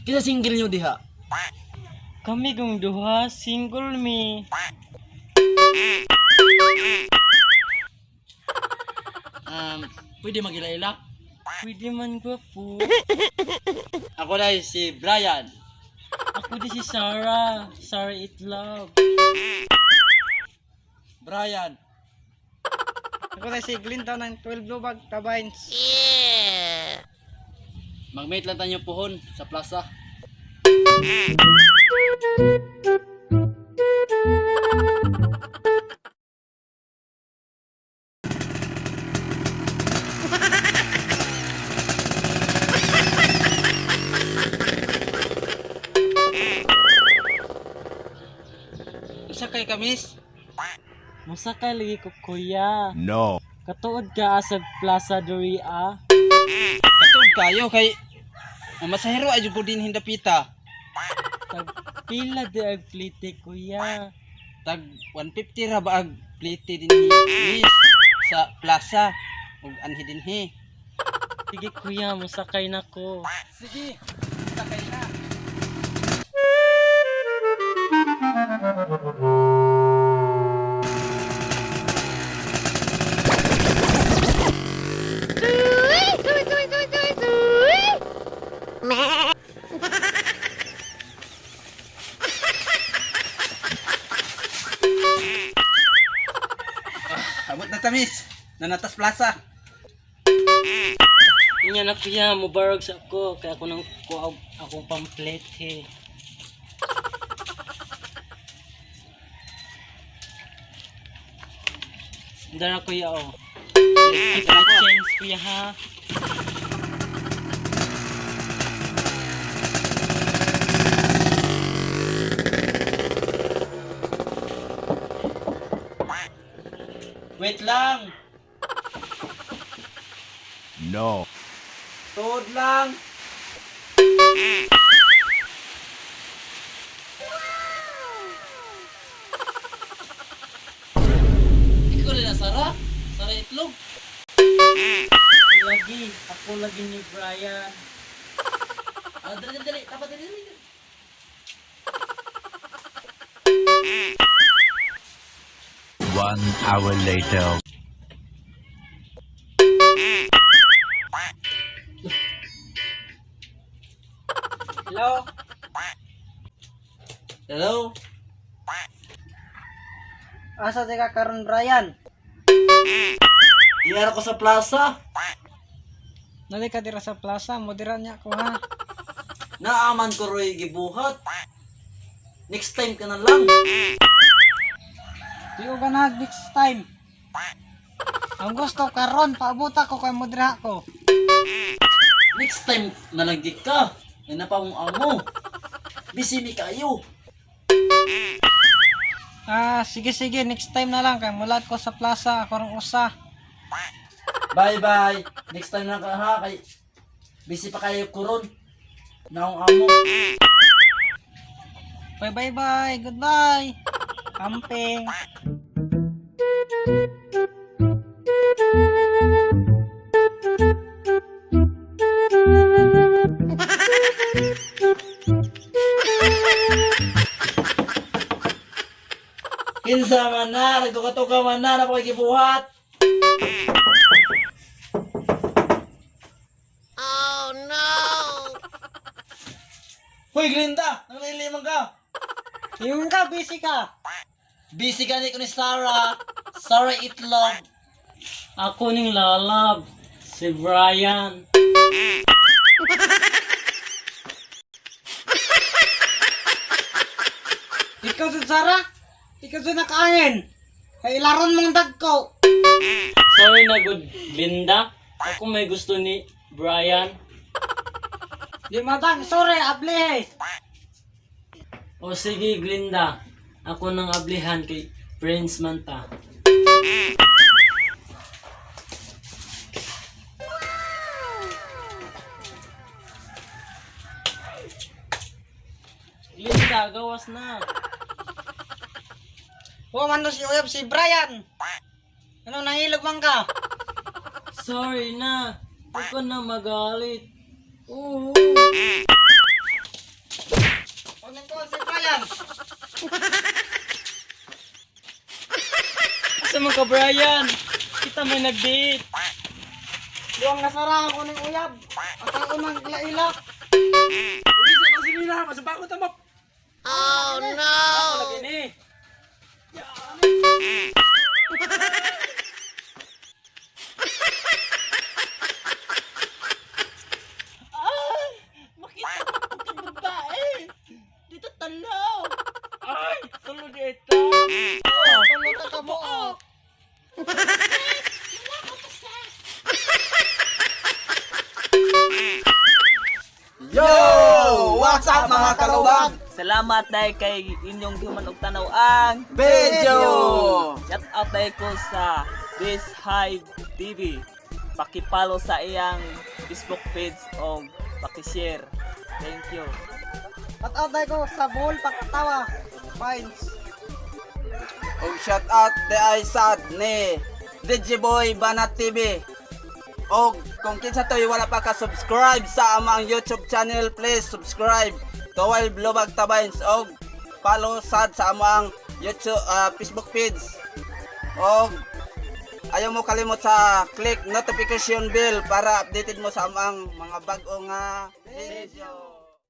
Kinsa single nyo diha? Kami kong duha, single mi. Pwede magila-ila? Pwede man gwapo. Ako na si Brian. Ako di si Sarah. Sarah Itlog. Brian. Ako na si Glinton ng 12 Lubag Tabines. Mag-meet lang tayo puhon sa plaza. Isa kay kamis. Musakay lagi ko kuya. No. Katuod ka sa Plaza diri ah. Katug kayo kay ang masahero ay jud ko din hindapita. Tag pila di ag plite kuya. Tag 150 ra ba ag plate dinhi miss sa plaza ug anhi dinhi. Sige kuya, musakay na ko. Sige, sakay na. Abot na tamis. Nanatas Plaza. Inya na kuya, mubarog sa ako kay ako nang kuha og akong pamplete. Dara kuya oh. Keep the change kuya ha. Wait lang. No. Tuod lang. Ikaw rin na Sara? Sara itlog? Lagi, ako lagi ni Brian. Ah, dali, dali, dali. Tapat, dali, dali. 1 hour later. Hello. Hello? Asa di ka karon Brian? Iyara ko sa plaza. Nali ka dira sa plaza, mo dira niya ko ha. Naaman ko roy gibuhat. Next time ka na lang. Di ko ganahag next time. Ang gusto karon paabot ako kay mo dira ko. Next time na lang di ka. May pa mong amo. Busy mi kayo. Ah, sige sige, next time na lang kay mulat ko sa plaza ako rong usa. Bye bye. Next time na ka ha kay busy pa kayo kuron. Naong amo. Bye bye bye. Goodbye. Amping. Kinsa man na, nagtuka-tuka man na, napakikibuhat. Hoy, Glinda! Nang niliman ka! Yung ka, busy ka. Busy ka ni ko ni Sarah. Sarah Itlog. Ako ning lalab, si Brian. Ikaw sa Sarah? Ikaw sa nakaangin. Kay ilaron mong dagko. Sorry na good, Linda. Ako may gusto ni Brian. Di matang, sorry, abli eh. O sige, Glinda. Ako nang ablihan kay friends man ta. Glinda, gawas na. Wa man to si Uyab si Brian. Ano nangilog man ka? Sorry na. Huwag ka na magalit. Oo. Huwag nang kuwan si Brian. Asa man ka, Brian? Kita may nag-date. Duwang nasara ako ng uyab. At ako mang ila-ila. Lagi ni. Ah! Makita ko kang babae. Dito talo. Ay, tulo di ito. Tulog ka ka mo. Yo! What's up mga kalubag? Salamat dahil kay inyong gihuman og tanaw ang Video! Shout out dahil ko sa This Hive TV. Paki-follow sa iyang Facebook page o paki-share. Thank you. At out ko sa buhol pagkatawa. Fines. Og shout out di ay sad ni Digiboy Banat TV. Og kung kinsa toy wala pa ka subscribe sa amang YouTube channel, please subscribe to Wild Lubag Tabains og follow sad sa amang YouTube Facebook page. Og ayaw mo kalimot sa click notification bell para updated mo sa amang mga bag-o nga video.